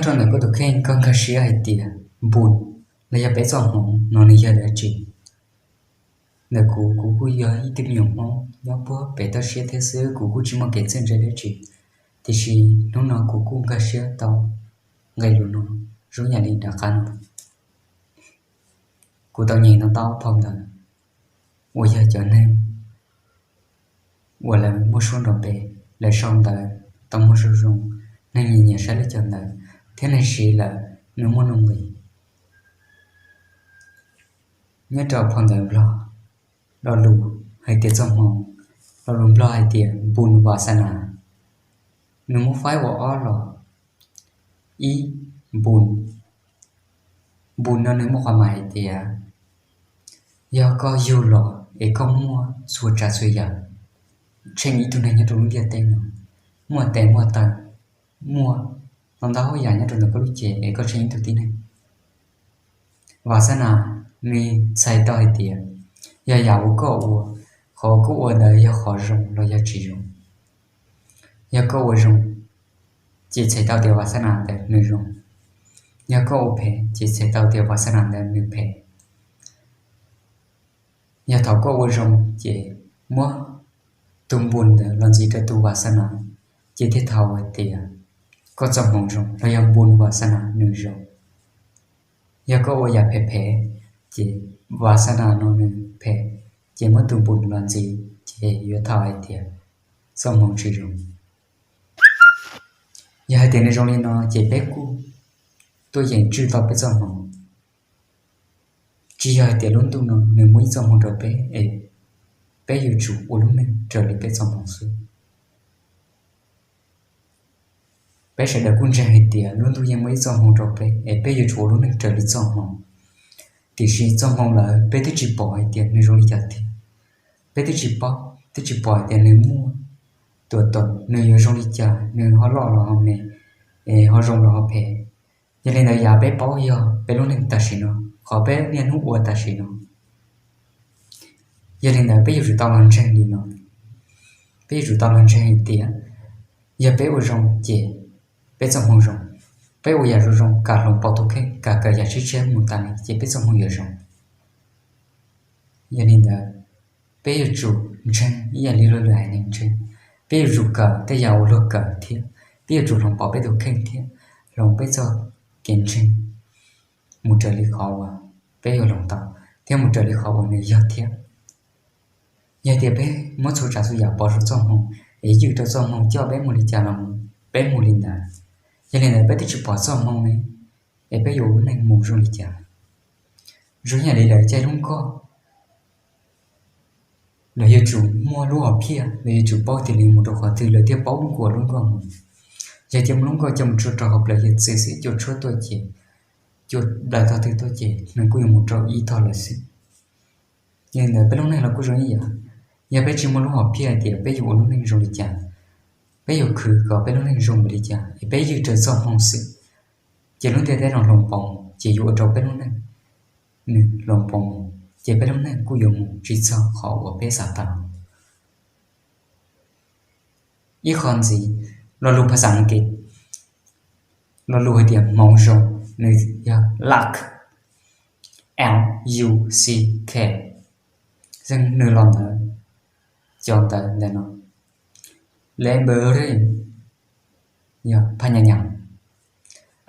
Ntawm koj tus kheej koj nkag siab hais tias npun los yog peb txoj hmoov no nws yog dab tsi? Ntawm kuv, kuv kuj yog ib tug me nyuam Hmoob nyob puag pem toj siab thiab xwb, kuv kuj tsis muaj kev txawj ntse dab tsi. Tiam sis hnub no kuv kuj nkag siab tau nqe lus no zoo yam li nram qab no. Kuv tau nyeem no tau ob phau ntawv uas yog cov neeg uas lawv muaj suab nrov pes, lawv sau ntawv tau muaj zoo zoo, neeg nyiam nyiam saib lawv cov ntawv, thiab neeg siv lawm nws muaj nuj nqis. Nyob rau phau ntawv Nplog, lo lus hais tias txoj hmoo, lo lus Nplog hais tias npun vas na, nws muab faib ua ob los. Ib, npun. Npun no nws muaj qhov hais tias yog koj yug los es koj muaj txhua tsav txhua yam, tsheej ib tug neeg nyob rau lub ntiaj teb no, muaj tes muaj taw, muaj ntau ntau yam nyob rau ntawm koj lub cev es koj tsheej ib tug tib neeg. Vas xab nas nws txhais tau hais tias yog yam uas koj ua, qhov koj ua ntawd yog qhov zoo los yog tsis zoo. Yog koj ua zoo, ces txhais tau tias vas xab nas ntawd nws zoo. Yog koj ua phem, ces txhais tau tias vas xab nas ntawd nws phem. Yog thaum koj ua zoo, ces muab tus npun ntawd los ntxiv rau tus vas xab nas, ces thiaj tau hais tias koj txoj hmoo zoo los yog npun vas xab nas nws zoo. Yog koj ua yam phem phem, ces vas xab nas no nws phem, ces muab tus npun los ntxiv, ces yuav tau hais tias txoj hmoo tsis zoo. Yog hais tias nws zoo li no ces peb kuj tuaj yeem tswj tau peb txoj hmoo. Tsis yog hais tias lub ntuj no nws muaj ib txoj hmoo rau peb es peb yuav tsum ua lub neej raws li peb txoj hmoo xwb. Peb sawv daws kuj ntseeg hais tias lub ntuj yeej muaj ib txoj hmoo rau peb es peb yuav tsum ua lub neej raws li txoj hmoo. Tiam sis txoj hmoo lawm peb twb tsis pom hais tias nws zoo li cas tiag. Peb twb tsis paub, twb tsis pom hais tias nws muaj tuam tom, nws yuav zoo li cas, nws ho loj los ho me, es ho zoo los ho phem. Yog li ntawd yav peb paub yog peb lub neej tam sim no, qhov peb niaj hnub ua tam sim no. Yog li ntawd peb yuav tsum tau los ntseeg li no. Peb yuav tsum tau los ntseeg hais tias yog peb ua zoo ces peb txoj hmoo zoo. Peb ua yam zoo zoo, kam hloov pauv tus kheej, kam kawm yam tshiab tshiab mus tas li ces peb txoj hmoo yuav zoo. Yog li ntawd, peb yuav tsum ntseeg ib yam li luag lwm haiv neeg ntseeg. Peb yuav tsum kawm tej yam uas luag kawm thiab peb yuav tsum hloov pauv peb tus kheej thiab hloov peb txoj kev ntseeg mus raws li qhov uas peb yuav hloov tau thiab mus raws li qhov uas nws yog thiab. Yog tias peb muab txhua tsav txhua yam pov rau txoj hmoo es ywj rau txoj hmoo coj peb mus li cas los peb mus li ntawd. Yog li ntawd peb twb tsis pom txoj hmoo ne, es peb yuav ua neej mus zoo li cas? Zoo ib yam li lawv caij lub nkoj, lawv yuav tsum muaj lub hom phiaj, lawv yuav tsum paub tias lawv mus rau qhov twg lawv thiaj paub nkaus lub nkoj mus. Yog cia muaj lub nkoj coj mus tsuj rau hauv plawv hiav txwv xwb, cua tshuab tuaj ces, cua plaws tog twg tuaj ces nws kuj yuav mus rau ib tog lawm xwb. Yog li ntawd peb lub neej los kuj zoo ib yam. Yog peb tsis muaj lub hom phiaj hais tias peb yuav ua lub neej zoo li cas, peb yuav khwv kom peb lub neej zoo npaum li cas es peb ywj raws txoj hmoo xwb, ces lub ntiaj teb no hloov pauv mus ces yuav ua rau peb lub neej nws hloov pauv mus, ces peb lub neej kuj yuav mus tsis txog qhov uas peb xav tau. Ib qho ntxiv, lo lus phas xas Askiv, lo lus hais tias hmoov zoo, nws yog luck, L U C K, xeej nws los ntawd, cov ntawv ntawm no, Lemberin, yog phaj nyas nyas,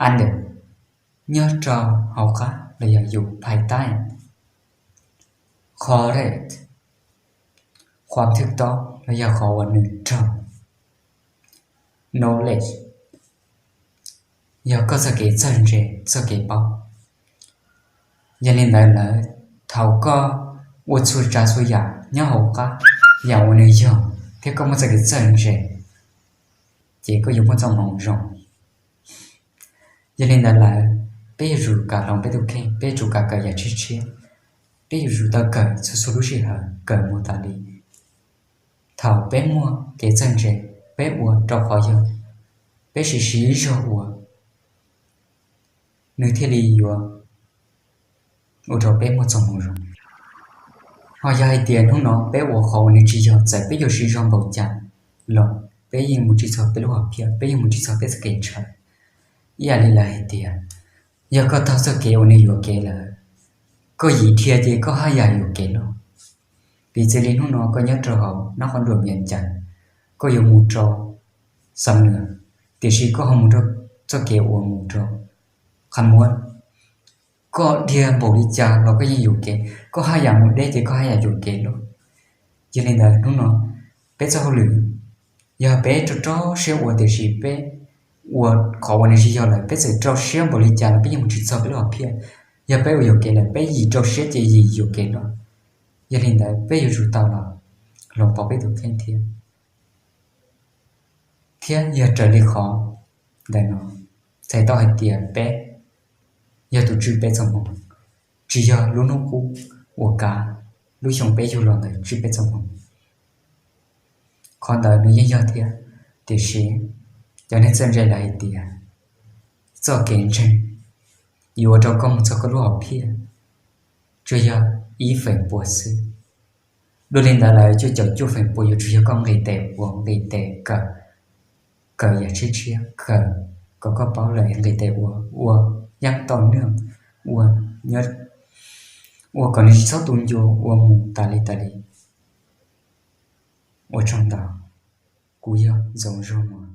Under, nyob rau hauv qab los yog yus phais taij, Correct, qhuam thwj tob los yog qhov uas nws raug, Knowledge, yog koj txoj kev txawj ntse, txoj kev paub. Yog li ntawd lawm, thaum koj ua txhua tsav txhua yam nyob hauv qab yam uas nws yog thiab koj muaj txoj kev txawj ntse, ces koj yuav muaj txoj hmoo zoo. Yog li ntawd lawm, peb yuav tsum kam hloov peb tus kheej, peb yuav tsum kam kawm yam tshiab tshiab, peb yuav tsum tau kawm txhua txhua lub sij hawm, kawm mus tas li. Thaum peb muaj kev txawj ntse, peb ua rau qhov yog peb siv siv zog ua, nws thiaj li yuav ua rau peb muaj txoj hmoo zoo. Ho yog hais tias hnub no peb ua qhov uas nws tsis yog, txawm peb yuav siv zog npaum cas los peb yeej mus tsis txog peb lub hom phiaj, peb yeej mus tsis txog peb txoj kev ntshaw. Ib yam li lawv hais tias, yog koj taug txoj kev uas nws yuam kev lawm, koj yim dhia ces koj haj yam yuam kev loj. Piv txwv li hnub no koj nyob rau hauv nab qhov nruam mias cas, koj yuav mus rau xam nws, tiam sis koj ho mus rau txoj kev uas mus rau qhov muab, koj dhia npaum li cas los koj yeej yuam kev, koj haj yam mus deb ces koj haj yam yuam kev loj. Yog li ntawd hnub no peb txoj hauj lwm, yog peb rau rau siab ua tiam sis peb ua qhov uas nws tsis yog lawm, peb txawm rau siab npaum li cas los peb yeej mus tsis txog peb lub hom phiaj. Yog peb ua yuam kev lawm, peb yim rau siab ces yim yuam kev loj. Yog li ntawd peb yuav tsum tau los hloov pauv peb tus kheej thiab. Thiab yog raws li qhov ntawm no, txhais tau hais tias peb yog tus tswj peb txoj hmoo, tsis yog lub hnub qub uas kav lub xyoo peb yug los ntawd tswj peb txoj hmoo. Qhov ntawd nws yeej yog thiab, tiam sis cov neeg txawj ntse lawv hais tias txoj kev ntseeg yuav ua rau koj mus txog koj lub hom phiaj tsuas yog ib feem pua xwb. Dua li ntawd lawm cuaj caum cuaj feem pua yuav tsum yog koj nqis tes ua, nqis tes kawm, kawm yam tshiab tshiab, kawm kom koj paub lawm nqis tes ua, ua yeeb tau nyiaj, ua, ua kom nws tsis txhob tu ncua, ua mus tas li tas li. Ua tsaug ntau, kuv yog Ntxoov Zuag Muas.